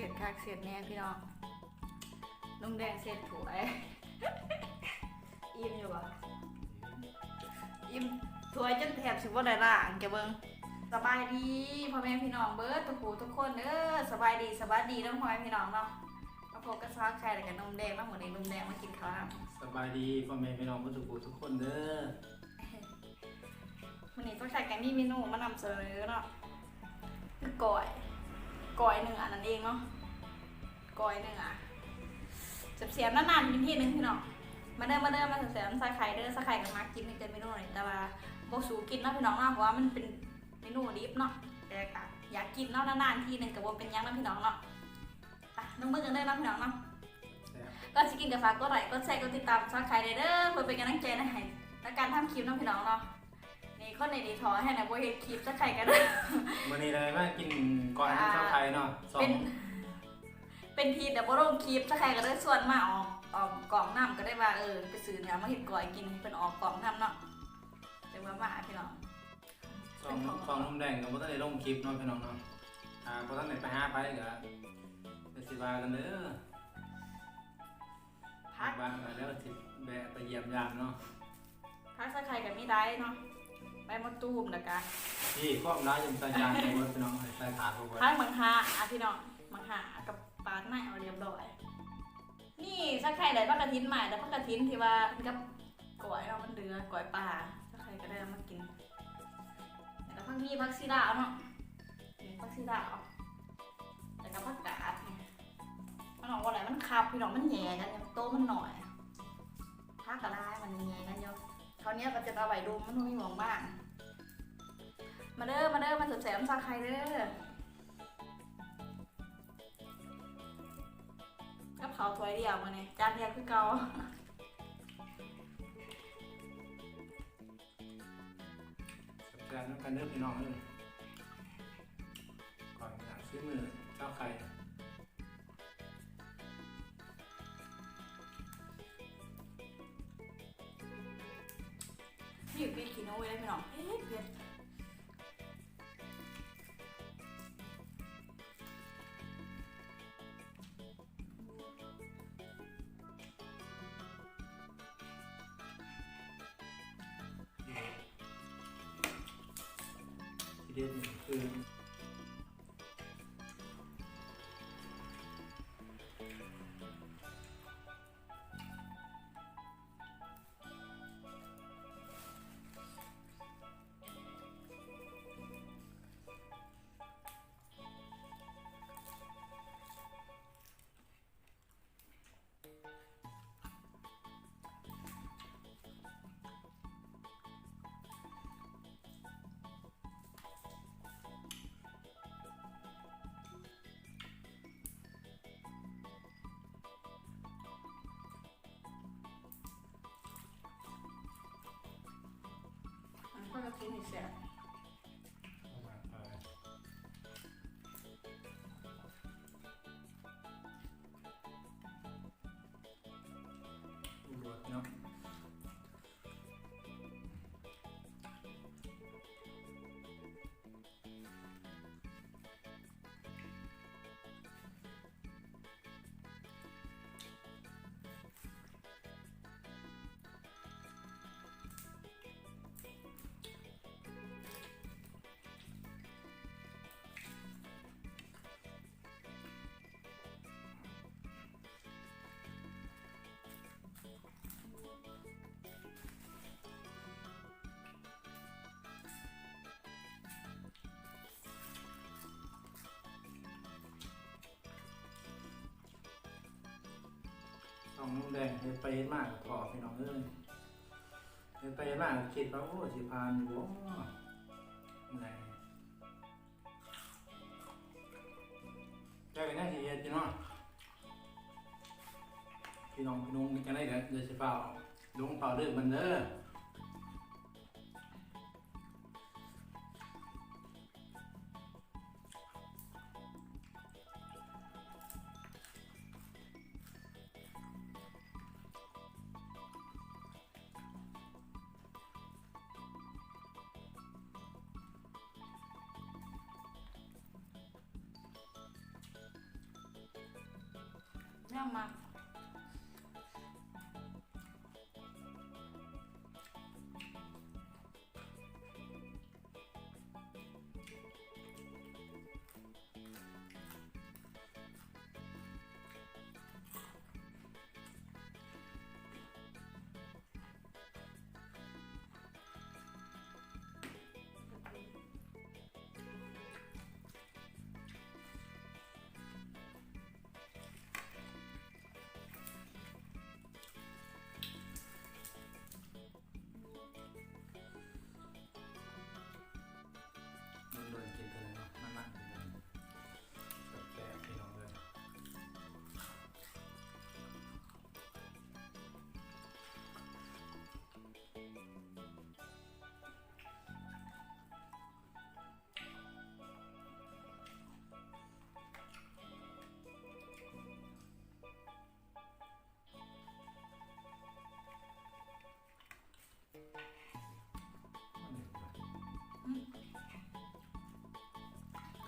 ເຮັດຄັກເຮັດແນ່ພີ່ນ້ອງ ໜຸ່ມແດງເຊັດຖ້ວຍ ອີ່ມຢູ່ບໍ່? ອີ່ມ ຖ້ວຍຈົນແທບຊິບໍ່ໄດ້ລ້າງ ຈະເບິ່ງ. ສະບາຍດີພໍ່ແມ່ພີ່ນ້ອງເບິດທຸກຜູ້ທຸກຄົນເດີ ສະບາຍດີ ສະບາຍດີເດີພໍ່ແມ່ພີ່ນ້ອງເນາະ ມາພົບກັບສາວໄຂ່ ແລ້ວກະໜຸ່ມແດງເນາະ ມື້ນີ້ໜຸ່ມແດງມາກິນເຂົ້ານຳ. ສະບາຍດີພໍ່ແມ່ພີ່ນ້ອງເບິດທຸກຜູ້ທຸກຄົນເດີ. ມື້ນີ້ສາວໄຂ່ກະມີເມນູມານຳສະເໜີເນາະ ຄືກ້ອຍ ກ້ອຍເນື້ອນັ້ນເອງເນາະ ກ້ອຍເນື້ອ ແຊບໆ ນານໆກິນທີໜຶ່ງພີ່ນ້ອງ. ມາເດີ ມາເດີ ມາແຊບໆ ສາວໄຂ່ເດີ ສາວໄຂ່ກະມັກກິນເຮັດແຕ່ເມນູນີ້ ແຕ່ວ່າບໍ່ສູ້ກິນເນາະພີ່ນ້ອງເນາະ ເພາະວ່າມັນເປັນເມນູດິບເນາະ ແຕ່ກະຢາກກິນເນາະ ນານໆທີໜຶ່ງກະບໍ່ເປັນຫຍັງເນາະພີ່ນ້ອງເນາະ. ໄປ ລົງມືກັນເດີເນາະພີ່ນ້ອງເນາະ. ກ່ອນຊິກິນກະຝາກກົດໄລ ກົດແຊ ກົດຕິດຕາມສາວໄຂ່ແດ່ເດີ ເພື່ອເປັນກຳລັງໃຈໃຫ້ໃນການທຳຄລິບເນາະພີ່ນ້ອງເນາະ. ນີ້ຄົນໃນນີ້ທໍໃຫ້ນະ ບໍ່ເຮັດຄລິບສາວໄຂ່ກັນເດີ. ມື້ນີ້ເລີຍມາກິນກ້ອຍນຳສາວໄຂ່ເນາະ ເປັນ ເປັນທິດແລ້ວບໍ່ລົງຄລິບ ສາວໄຂ່ກະເລີຍຊວນມາອອກ ອອກກ້ອງນຳ ກະໄດ້ວ່າ ເອີ ໄປຊື້ເນື້ອມາເຮັດກ້ອຍກິນ ເພິ່ນອອກກ້ອງນຳເນາະ ຈັ່ງວ່າມາພີ່ນ້ອງ. ສອງ ສອງໜຸ່ມແດງກະບໍ່ທັນໄດ້ລົງຄລິບເນາະພີ່ນ້ອງເນາະ ຖ້າບໍ່ທັນໄດ້ໄປຫາໃຜກະ ກະຊິວ່າກັນເດີ. ພັກ ວ່າງແລ້ວຊິແວະໄປຢ້ຽມຢາມເນາະ. ຜັກສາໄຂ່ກະມີຫຼາຍເນາະ ໃບມະຕູມ ແລ້ວກະ ນີ້ຄວາມຫຼາຍຢູ່ໃສ່ຈານບໍ່ເບິດພີ່ນ້ອງ ໃສ່ຖາດບໍ່ເບິດ. ຜັກໝາກຫາ ອາ ພີ່ນ້ອງ ໝາກຫາກະປາດໄມ້ເອົາຮຽບຮ້ອຍ. ນີ້ສາໄຂ່ໄດ້ຜັກກະຖິນມາ ແຕ່ຜັກກະຖິນທີ່ວ່າກັບກ້ອຍເນາະ ມັນເຫຼືອ ກ້ອຍປາ ສາໄຂ່ກະໄດ້ເອົາມາກິນ. ແລ້ວກະຜັກມີ ຜັກຊີລາວເນາະ ນີ້ຜັກຊີລາວ ແລ້ວກະຜັກກາດນີ້ ມັນອອກບໍ່ໄດ້ ມັນຄັບພີ່ນ້ອງ ມັນແຫຍ່ກັນ ໂຕມັນໜ້ອຍ ຜັກກະຫຼາຍ ມັນແຫຍ່ກັນຢູ່. ເຂົ້າໜຽວກະຈະເອົາໄວ້ດົມ ມັນບໍ່ມີໝ່ອງວາງ. ມາເດີ ມາເດີ ມາແຊບໆ ນຳສາໄຂ່ເດີ. ກັບເຂົ້າຖ້ວຍດຽວມື້ນີ້ ຈານດຽວຄືເກົ່າ. ແຊບໆ ນຳກັນເດີພີ່ນ້ອງເອີຍ ຂໍອະນຸຍາດຊີມມືສາວໄຂ່. ນີ້ ພຣິກຂີ້ໜູເລີຍພີ່ນ້ອງ ເຜັດໆ. ທີເດັດນີ້ຄື ອັນຂ້ອຍກະກິນນີ້ແຊບ. ລວດເນາະ. ສອງໜຸ່ມແດງ ເຮັດໄປເຮັດມາກະພໍ ພີ່ນ້ອງເອີຍ ເຮັດໄປເຮັດມາກະຄິດວ່າ ໂອ້ ຊິຜ່ານຢູ່ບໍ່ ເມື່ອຍ. ແຕ່ກະຍັງຊິເຮັດຢູ່ເນາະ ພີ່ນ້ອງ ພີ່ນ້ອງ ຈັ່ງໃດກະຢ່າຊິຟ້າວລົງຟ້າວເລີກມັນເດີ. ອື ຍຳໝາກ.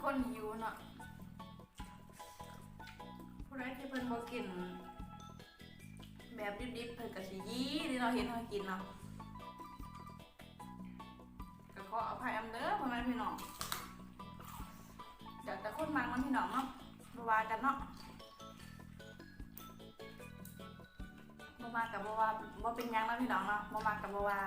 ຄົນຫິວເນາະ ຜູ້ໃດທີ່ເພິ່ນບໍ່ກິນແບບດິບໆ ເພິ່ນກໍຊິຢີເດ້ເນາະ ເຫັນເຮົາກິນເນາະ. ກໍຂໍອະໄພນຳເດີພໍ່ແມ່ພີ່ນ້ອງ ແລ້ວແຕ່ຄົນມັກເນາະພີ່ນ້ອງເນາະ ບໍ່ວ່າກັນເນາະ ບໍ່ມັກກໍບໍ່ວ່າ ບໍ່ເປັນຫຍັງເນາະພີ່ນ້ອງເນາະ ບໍ່ມັກກໍບໍ່ວ່າ.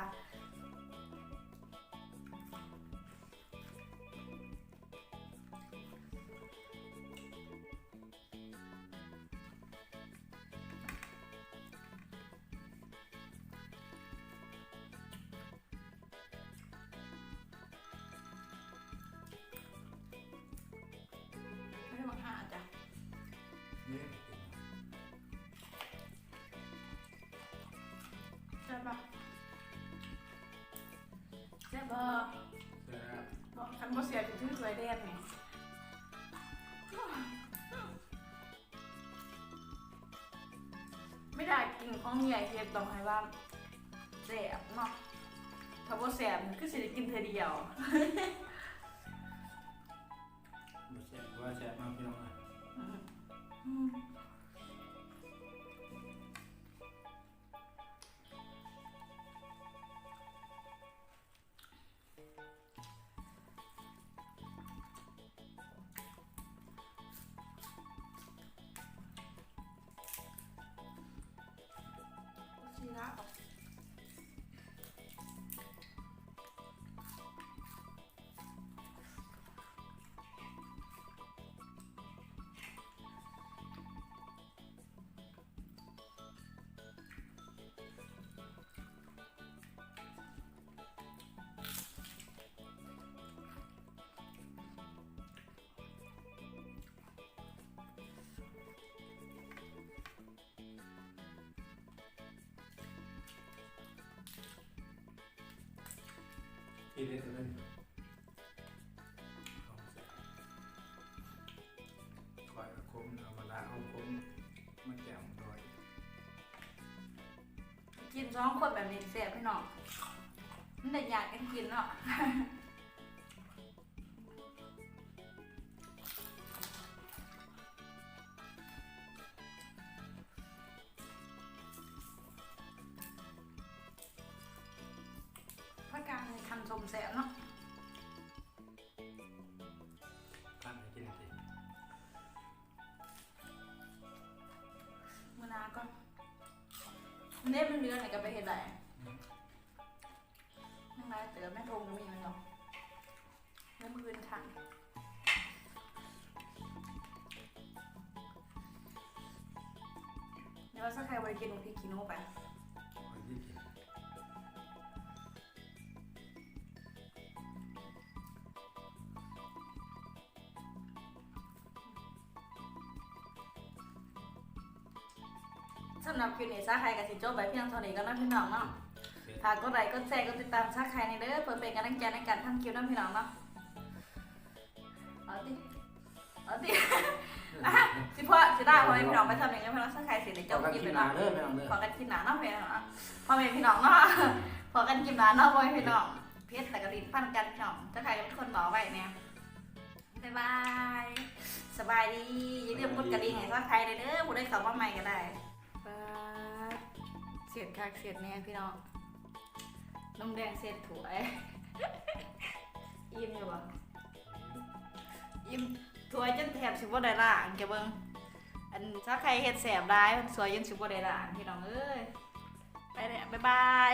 ແຊບບໍ່? ແຊບບໍ່? ແຊບ. ບໍ່ ຄັນບໍ່ແຊບຊິຖືຖ້ວຍແດງນີ້. ເວລາກິນຂອງເມຍເຮັດຕ້ອງໃຫ້ວ່າແຊບເນາະ ຖ້າບໍ່ແຊບນີ້ຄືຊິໄດ້ກິນເທື່ອດຽວ. ບໍ່ແຊບກໍວ່າແຊບເນາະ ພີ່ນ້ອງເອີຍ. ອືມ ອືມ. ທີ່ເດັດເລີຍ ຂອງແຊບ ຂ້ອຍກໍຂົມ ເອົາມາລາເອົາຂົມມາແຈ່ມດ້ອຍ. ກິນສອງຄົນແບບນີ້ແຊບ ພີ່ນ້ອງ ມັນໄດ້ຍາດກັນກິນເນາະ. ຜັກກາດນີ້ຄັນສົ້ມແຊບເນາະ ຄັນໃຫ້ກິນໃຫ້ກິນ ມື້ໜ້າກ່ອນ ມັນເດ້ ມັນເຫຼືອນີ້ກໍໄປເຮັດໄດ້ ອືມ. ຍັງຫຼາຍເຕີບ ໃນຖົງກໍມີແມ່ນບໍ່? ແລ້ວມື້ອື່ນຄັນ ດຽວວ່າສາວໄຂ່ບໍ່ໄດ້ກິນບັກພິກຂີ້ໜູໄປ ຂ້ອຍກິນ. ສຳລັບຄລິບນີ້ ສາວໄຂ່ກໍຊິຈົບໄວ້ພຽງເທົ່ານີ້ກ່ອນເນາະ ພີ່ນ້ອງເນາະ. ຝາກກົດໄລ ກົດແຊ ກົດຕິດຕາມສາວໄຂ່ແດ່ເດີ ເພື່ອເປັນກຳລັງໃຈໃນການທຳຄລິບເນາະ ພີ່ນ້ອງເນາະ. ເອົາຕິ ເອົາຕິ ຊິພໍ ຊິລາພໍ່ແມ່ພີ່ນ້ອງໄປສ່ຳນີ້ກ່ອນ ພີ່ນ້ອງ. ສາວໄຂ່ຊິໄດ້ຈົບຄລິບແລ້ວເນາະ ພໍ້ກັນຄລິບໜ້າເດີ ພີ່ນ້ອງເດີ ພໍ້ກັນຄລິບໜ້າເນາະ ພໍ່ແມ່ພີ່ນ້ອງເນາະ ພໍ້ກັນຄລິບໜ້າເນາະ ພໍ່ແມ່ພີ່ນ້ອງ. ເຜັດແລ້ວກໍຫຼິ້ນຟັນກັນ ພີ່ນ້ອງ ສາວໄຂ່ກໍເປັນຄົນເວົ້າໄວແດ່. ບາຍບາຍ. ສະບາຍດີ ຢ່າລືມກົດກະດິ່ງໃຫ້ຊາວໄຂ່ແດ່ເດີ ຜູ້ໃດເຂົ້າມາໃໝ່ກໍໄດ້. ປາດ ເສດຄັກເສດແນ່ພີ່ນ້ອງ ນົມແດງເສດຖ້ວຍ. ອີ່ມຢູ່ບໍ່? ອີ່ມ ຖ້ວຍຈົນແທບຊິບໍ່ໄດ້ລ້າງ ຈະເບິ່ງ ອັນຊາວໄຂ່ເຮັດແຊບຫຼາຍ ຖ້ວຍຈົນຊິບໍ່ໄດ້ລ້າງ ພີ່ນ້ອງເອີຍ. ໄປແລ້ວ ບາຍບາຍ.